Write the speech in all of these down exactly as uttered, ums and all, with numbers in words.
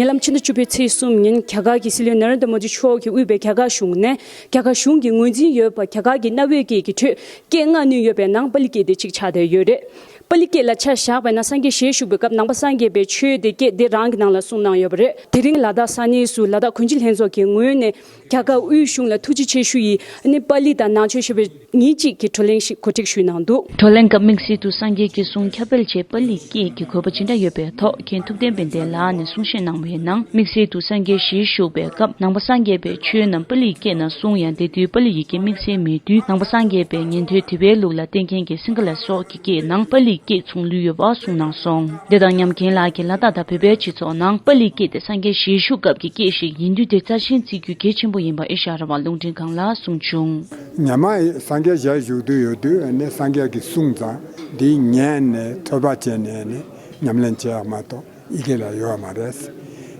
ལམ་ཕྱི་ཟླ་བཅུ་པའི་ཚེས་གསུམ་ཉིན་རྒྱ་གར་གྱི་སྲིད་བློན་ན་རེན་དྲ་མོ་དི་མཆོག་གིས་དབུས་པའི་རྒྱ་གར་གཞུང་ནས་རྒྱ་གར་གཞུང་གིས་ངོས་འཛིན་ཡོད་པ་རྒྱ་གར་གྱི་གནའ་བོའི་སྐད་ཀྱི་ཁྲོད་སྐད་མངགས་ནུས་ཡོད་པའི་ནང་པཱ་ལི་སྐད་དེ་གཅིག་ཆགས་བསྡད་ཡོད་རེད། པཱ་ལི་སྐད་ལ་ཆ་བཞག་པ་ན་སངས་རྒྱས་ཞལ་བཞུགས་པའི་སྐབས་ནང་པ་སངས་རྒྱས་པའི་ཆོས་དེ་སྐད་དེ་རང་གི་ནང་ལ་གསུངས་གནང་ཡོད་པ་རེད། དེ་རིང་ལ་དྭགས་ས་གནས་སུ་ལ་དྭགས་གུང་ཁྲན་ལྷན་ཚོགས་ཀྱི་ངོས་ནས་རྒྱ་གར་དབུས་གཞུང་ལ་ཐུགས་རྗེ་ཆེ་ཞུ་ཡི་ཨ་ནི་པཱ་ལི་དང་ནང་ཆོས་ཞེས་པའི་ཉིན་གཅིག་གི་བགྲོ་གླེང་ཞིག་གོ་སྒྲིག་ཞུས་གནང་འདུག་བགྲོ་གླེང་སྐབས་དམིགས་བསལ་དུ་སངས་རྒྱས་ཀྱི་གསུང་ཁྱབ་སྤེལ་ཆེད་པཱ་ལི་སྐད་ཀྱི་དགོས་པ་ཅི་འདྲ་ཡོད་པའི་ཐོག་མཁན་ཐུབ་བསྟན་དཔལ་ལྡན་ལགས་ནས་གསུང་བཤད་གནང་བའི་ནང་དམིགས་བསལ་དུ་སངས་རྒྱས་ཞལ་བཞུགས་པའི་སྐབས་ནང་པ་སངས་རྒྱས་པའི་ཆོས་རྣམས་པཱ་ལིའི་སྐད་ནང་གསུང་ཡང་དེ་དུས་པཱ་ལི་ཡི་གེ་དམིགས་བསལ་མེད་དུས་ནང་པ་སངས་རྒྱས་པའི་ཉན་ཐོས་དེ་བའི་ལུགས་ལ་བརྟེན་མཁན་གྱི་སིང་ག་ལ་སོགས་ཀྱི་སྐད་ནང་པཱ་ལིའི་སྐད་མཚུངས་ལུས་ཡོད་པ་གསུངས་གནང་སོང་། དེ་དང་མཉམ་རྒན་ལགས་ཀྱིས་ལ་དྭགས་དང་བོད་པའི་སྤྱི་ཚོགས་ནང་པཱ་ལིའི་སྐད་དེ་སངས་རྒྱས་ཞལ་བཞུགས་སྐབས་ཀྱི་སྐད་ཞིག་ཡིན་དུས་དེ་རྩ་ཆེན་བརྩི་རྒྱུ་གལ་ཆེན་པོ་ཡིན་པ་ཨེ་ཤ་ཡ་རང་དབང་རླུང་འཕྲིན་ཁང་ལ་གསུངས་བྱུང་། ཉི་མ་སངས་རྒྱས་ཞལ་བཞུགས་དུས་ཡོད་དུས་ནི་སངས་རྒྱས་ཀྱི་གསུང་ཙང་འདི་ཉན་ནས་ཐོས་པ་བྱས་ནས་ནི་ཉམས་ལེན་བྱེད་ཡག་མ་གཏོགས་ཡི་གེ་ལ་ཡོད་མ་རེད། བྱས་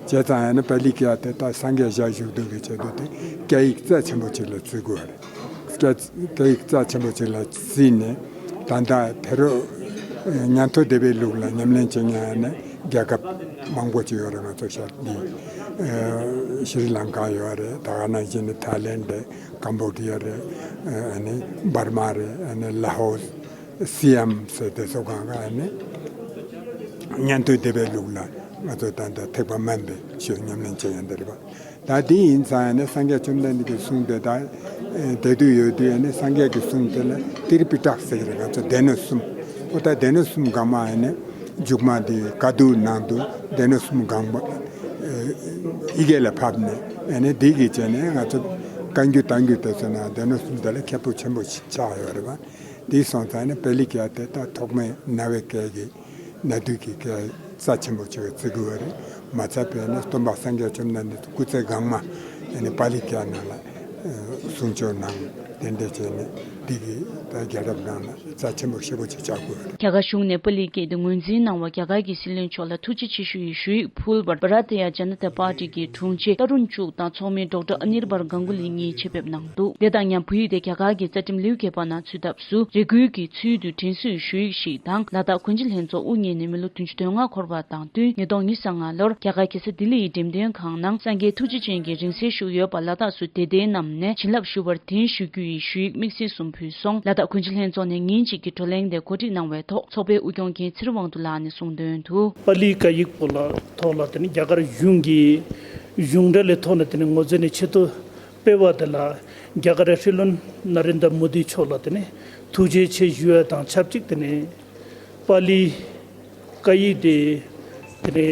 ཙང་ཡང་ན་པཱ་ལི་སྐད་དེ་ད་སངས་རྒྱས་ཞལ་བཞུགས་དུས་ཀྱི་ཆེད་དུ་དེ་སྐད་ཡིག་རྩ་ཆེན་པོ་ཅིག་ལ་བརྩི་དགོས་པ་རེད། སྐད་སྐད་ཡིག་རྩ་ཆེན་པོ་ཅིག་ལ་བརྩིས་ནས་ད་ལྟ་ཕེ་རོ་ཉན་ཐོས་སྡེ་པའི་ལུགས་ལ་ཉམས་ལེན་བྱེད་མཁན་ནི་རྒྱལ་ཁབ་མང་པོ་ཅིག་ཡོད་རེད། ང་ཚོ་ཤར་འདི་ཤྲི་ལང་ཀ་ཡོད་རེད། ད་ག་ནང་བཞིན་ནི་ཐའི་ལེན་རེད། ཀམ་བོ་ཌི་ཡ་རེད། ཨ་ནི་འབར་མ་རེད། ཨ་ནི་ལ་ཧོ། སི་ཨམ་ཟེར་དེ་ཚོ་གང་ག་ནི་ཉན་ཐོས་སྡེ་པའི་ལུགས་ལ་ང་ཚོ་ད་ལྟ་ཐེག་པ་དམན་པའི་ཆོས་ཉམས་ལེན་བྱེད་ཡ་འདི་རེད་པ། ད་དེ་ཡིན་ཙང་ནི་སངས་རྒྱས་བཅོམ་ལྡན་འདས་ཀྱི་གསུང་དེ་དག་དེ་དུས་ཡོད་དུས་ནི་སངས་རྒྱས་ཀྱི་གསུང་དེ་ལ་ཏིར་པི་ཏག་ཟེར་གི་རེད། ང་ཚོ་སྡེ་སྣོད་གསུམ། ཨོ་ད་སྡེ་སྣོད་གསུམ་སྒང་མ་ནི་མཇུག་མ་དེ་བཀའ་བསྡུ་ནང་དུ་སྡེ་སྣོད་གསུམ་སྒང་མ་ཡི་གེ་ལ་ཕབ་ནས་ནི་འདི་གི་བྱས་ནས་ང་ཚོ་བཀའ་འགྱུར་བསྟན་འགྱུར་དེ་ཚོ་ནང་སྡེ་སྣོད་གསུམ་དེ་ལ་ཁྱད་པར་ཆེན་པོ་ཞིག་ཆགས་ཡོད་རེད་པ། དེ་སོང་ཙང་ནི་པཱ་ལི་སྐད་དེ་ད་ཐོག་མའི་གནའ་བོའི་སྐད་ཀྱི་གནའ་དུས་ཀྱི་སྐད་རྩ་ཆེན་པོ་ཅིག་བརྩི་དགོས་པ་རེད། མ་ཚད་པས་ནི་སྟོན་པ་སངས་རྒྱས་བཅོམ་ལྡན་འདས་སྐུ་ཚེ་གང་མ་ནི་པཱ་ལི་སྐད་ནང་ལ་གསུང་ཆོས་གནང་། དེ་འདྲ་བྱས་ནས་འདི་གི་ད་རྒྱལ་རབས་ནང་ལ་རྩ་ཆེན་པོ་ཞེ་པོ་ཅིག་ཆགས་དགོས་པ་རེད། རྒྱ་གར་གཞུང་ནས་པཱ་ལིའི་སྐད་དེ་ངོས་འཛིན་གནང་བར་རྒྱ་གར་གྱི་སྲིད་བློན་མཆོག་ལ་ཐུགས་རྗེ་ཆེ་ཞུ་ཡི་ཞུ་ཡིག་ཕུལ་བར་བྷ་ར་ཏི་ཡ་ཇ་ན་ཏ་པར་ཏི་གི་དྲུང་ཆེ་ཏ་རུན་ཅུག་དང་ཚོགས་མི་ཌོག་ཊར་ཨ་ནིར་བར་གང་གུ་ལི་གཉིས་ཆེད་ཕེབས་གནང་འདུག་དེ་དང་མཉམ་བོད་ཡིག་དེ་རྒྱ་གར་གྱི་རྩ་ཁྲིམས་ལེའུ་བརྒྱད་པ་ནང་ཚུད་ཐབས་སུ་རེ་སྐུལ་གྱི་ཚུལ་དུ་དྲན་གསོའི་ཞུ་ཡིག་ཞིག་དང་ལ་དྭགས་གུང་ཁྲན་ལྷན་ཚོགས་དབུ་བརྙེས་ནས་མི་ལོ་བདུན་ཅུ་དོན་ལྔ་འཁོར་བ་དང་བསྟུན་ཉིས་སྟོང་ཉི་ཤུ་རྩ་ལྔ་ལོར་རྒྱ་གར་རྒྱལ་ས་ལྡི་ལི་ཡི་འགྲེམས་སྟོན་ཁང་ནང་སངས་རྒྱས་ཐུགས་རྗེ་ཅན་གྱི་རིང་བསྲེལ་བཞུགས་ཡོད་པ་ལ་དྭགས་སུ་དད་ལྡན་རྣམས་ནས་བྱིན་རླབས་ཞུ་བར་གདན་ཞུ་རྒྱུ་ཡི་ཞུ་ཡིག་དམིགས་བསལ་གསུམ་ཕུལ་སོང་། ལ་དྭགས་གུང་ཁྲན་ལྷན་ཚོགས་ནས་ཉིན་གཅིག་གི་བགྲོ་གླེང་དེ་གོ་སྒྲིག་གནང་བའི་ཐོག་ཚོགས་པའི་དབུ་སྐྱོང་མཁན་ཚེ་རིང་དབང་འདུས་ལགས་ནས་གསུངས་དོན་དུ། པཱ་ལིའི་སྐད་ཡིག་པོ་ལ་ཐོག་ལ་དེ་ནི་རྒྱ་གར་གཞུང་གིས་གཞུང་འབྲེལ་ལས་ཐོག་ནས་དེ་ནི་ངོས་འཛིན་ནས་ཆེད་དུ་སྤེལ་བ་དེ་ལ་རྒྱ་གར་སྲིད་བློན་ན་རེན་དྲ་མོ་དི་མཆོག་ལ་དེ་ནི་ཐུགས་རྗེ་ཆེ་ཞུ་བ་དང་ཆབས་ཅིག་དེ་ནི་པཱ་ལིའི་སྐད་ཡིག་དེ་དེ་ནི་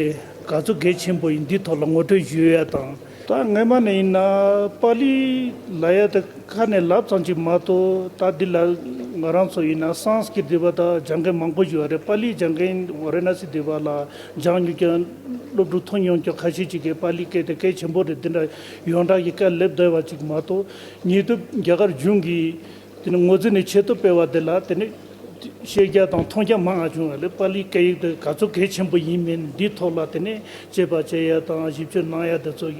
ག་ཚོད་གལ་ཆེན་པོ་ཡིན་འདིའི་ཐོག་ལ་ངོ་སྤྲོད་ཞུ་ཡ་དང་། ད་སྔོན་མ་ནས་ཡིན་ན་པཱ་ལི་ལབ་ཡ་དེ་ཁ་ནས་ལབ་ཙམ་ཅིག་མ་གཏོགས། ད་འདི་ལ་ང་རང་ཚོ་ཡིན་ན་སཾ་སྐྲྀཏ་འདི་པ་ད་སྦྱང་མཁན་མང་པོ་ཡོད་རེད། པཱ་ལི་སྦྱང་མཁན་ཝ་ར་ཎ་སི་འདི་པ་ལ་སྦྱང་མྱོང་མཁན་སློབ་ཕྲུག་ཐོན་མྱོང་མཁན་ཁ་ཤས་ཅིག་གིས་པཱ་ལི་སྐད་དེ་གལ་ཆེན་པོ་རེད། འདི་འདྲ་ཡོངས་གྲགས་ཀྱི་སྐད་སླེབས་བསྡད་པ་ཅིག་མ་གཏོགས། ཉེ་དུས་རྒྱ་གར་གཞུང་གིས་དེ་ནི་ངོས་འཛིན་ནས་ཆེད་དུ་སྤེལ་བ་དེ་ལ་དེ་ནི་ཤེས་རྒྱ་དང་མཐོང་རྒྱ་མང་བ་བྱུང་བ་ལས། པཱ་ལིའི་སྐད་ཡིག་དེ་ག་ཚོད་གལ་ཆེན་པོ་ཡིན་མིན་འདིའི་ཐོག་ལ་དེ་ནི་དཔྱད་པ་བྱེད་ཡ་དང་ཞིབ་དཔྱོད་གནང་ཡ་དེ་ཚོ་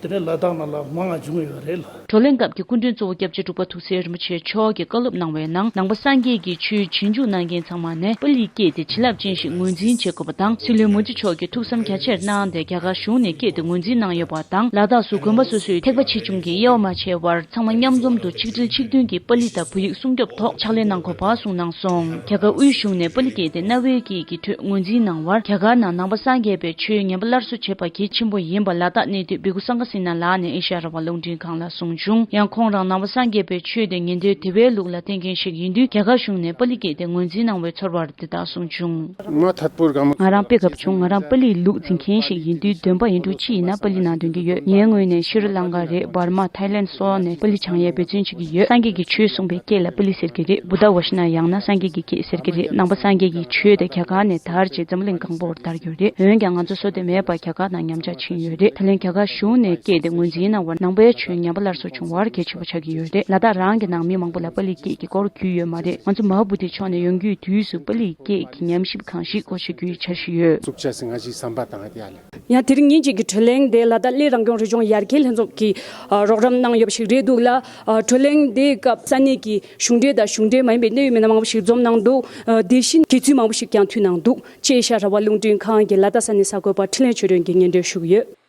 དེ་ནི་ལ་དྭགས་ནང་ལ་མང་བ་བྱུང་ཡོད་རེད་ལ། བགྲོ་གླེང་སྐབས་ཀྱི་སྐུ་མགྲོན་གཙོ་བོ་སྐྱབས་རྗེ་འབྲུག་པ་ཐུགས་སྲས་རིན་པོ་ཆེ་མཆོག་གིས་བཀའ་སློབ་གནང་བའི་ནང་ནང་པ་སངས་རྒྱས་ཀྱི་ཆོས་རྗེས་འཇུག་གནང་མཁན་ཚང་མ་ནས་པཱ་ལིའི་སྐད་དེ་བྱིན་རླབས་ཅན་ཞིག་ངོས་འཛིན་བྱེད་དགོས་པ་དང་། སྲིད་བློན་མོ་དི་མཆོག་གིས་ཐུགས་བསམ་རྒྱ་ཆེར་གནང་སྟེ་རྒྱ་གར་གཞུང་ནས་སྐད་དེ་ངོས་འཛིན་གནང་ཡོད་པ་དང་། ལ་དྭགས་སུ་དགོན་པ་སོ་སོས་ཐེག་པ་ཆེ་ཆུང་གི་དབྱེ་བ་མ་ཕྱེ་བར་ཚང་མ་མཉམ་འཛོམས་དུ་ཆིག་སྒྲིལ་ཆིག་མཐུན་གྱིས་པཱ་ལི་དང་བོད་ཡིག་སྲུང་སྐྱོབ་ཐོག་ཕྱག་ལས་གནང་དགོས་པ་གསུངས་གནང་སོང་། རྒྱ་གར་དབུས་གཞུང་ནས་པཱ་ལི་སྐད་དེ་གནའ་བོའི་སྐད་ཀྱི་ཁྲོད་ངོས་འཛིན་གནང་བར་རྒྱ་གར་ནང་ནང་པ་སངས་རྒྱས་པའི་ཆོས་ཉམས་པ་སླར་གསོ་བྱེད་པ་གལ་ཆེན་པོ་ཡིན་པ་ལ་དྭགས་གནས་སྡོད་བི་ཀུ་སངྒ་སེ་ན་ལགས་ནས་ཨེ་ཤ་ཡ་རང་དབང་རླུང་འཕྲིན་ཁང་ལ་གསུངས་བྱུང་། ཡང་ཁོང་རང་ནང་པ་སངས་རྒྱས་པའི་ཆོས་དེ་ཉན་ཐོས་དེ་བའི་ལུགས་ལ་བརྟེན་མཁན་ཞིག་ཡིན་དུས་རྒྱ་གར་གཞུང་ནས་པཱ་ལི་སྐད་དེ་ངོས་འཛིན་གནང་བའི་ཚོར་བ་དེ་དག་གསུངས་བྱུང་། ང་ཐད་པོར་གང་། ང་རང་དཔེ་དགའ་བྱུང་། ང་རང་པཱ་ལིའི་ལུགས་འཛིན་མཁན་ཞིག་ཡིན་དུས་འདོན་པ་ཡིན་འགྲོ་ཅི་ཡིན་ན་པཱ་ལི་ནང་འདོན་གྱི་ཡོད། ངའི་ངོས་ནས་ཤྲི་ལང་ཀ་རེད། འབར་མ། ཐའི་ལེན་སོགས་ནས་པཱ་ལི་སྦྱང་ཡས་འབད་བརྩོན་བྱེད་ཀྱི་ཡོད། སངས་རྒྱས་ཀྱི་ཆོས་གསུངས་པའི་སྐད་ལ་པཱ་ལི་ཟེར་གྱི་རེད། བུདྡྷ་བྷ་ཤ་ན་ཡང་ན་སངས་རྒྱས་ཀྱི་སྐད་ཟེར་གྱི་རེད། ནང་པ་སངས་རྒྱས་ཀྱི་ཆོས་དེ་རྒྱ་གར་ནས་དར་རྗེས་འཛམ་གླིང་གང་པོར་དར་གྱི་རེད། འོན་ཀྱང་ང་ཚོ་བཟོ་དེ་མེད་པར་རྒྱ་གར་ནང་ཉམས་ཆག་ཕྱིན་ཡོད་རེད། ད་ལན་རྒྱ་གར་གཞུང་ནས་ སྐད་དེ་ངོས་འཛིན་གནང་བར་ནང་པའི་ཆོས་ཉམས་པ་སླར་གསོ་བྱུང་བར་གལ་ཆེ་བ་ཆགས་ཀྱི་ཡོད་རེད། ལ་དྭགས་རང་གི་ནང་མི་མང་པོ་ལ་པཱ་ལིའི་སྐད་ཀྱི་སྐོར་རྒྱུས་ཡོད་མ་རེད། ང་ཚོ་མ་ཧཱ་བོ་དྷིའི་ཕྱོགས་ནས་ཡོང་རྒྱུའི་དུས་སུ་པཱ་ལིའི་སྐད་ཀྱི་ཉམས་ཞིབ་གང་ཞིག་སྒོ་ཕྱེ་རྒྱུའི་འཆར་གཞི་ཡོད། བཙུགས་བྱ་ཟིན་ང་ཞིག་བསམ་པ་དང་དེ་ཡ་ལ། ཡང་དེ་རིང་ཉིན་གཅིག་གི་བགྲོ་གླེང་དེ་ལ་དྭགས་གླེ་རང་སྐྱོང་རི་ལྗོངས་ཡར་རྒྱས་ལྷན་ཚོགས་ཀྱིས་ཨ་རོགས་རམ་གནང་ཡོད་པ་ཞིག་རེད་འདུག་ལ། ཨ་བགྲོ་གླེང་དེའི་སྐབས་ས་གནས་ཀྱི་གཞུང་འབྲེལ་དང་གཞུང་འབྲེལ་མ་ཡིན་པའི་གནད་ཡོད་མི་སྣ་མང་པོ་ཞིག་འཛོམས་གནང་འདུག་ཨ་དེ་བཞིན་དགེ་ཚུལ་མང་པོ་ཞིག་ཀྱང་མཐུད་གནང་འདུག་ཅེས་ཤ་ར་བ་རླུང་འཕྲིན་ཁང་གི་ལ་དྭགས་ས་གནས་གསར་འགོད་པ་འཕྲིན་ལས་ཆོས་སྒྲོན་གྱིས་སྙན་སྒྲོན་ཞུ་གི་ཡོད།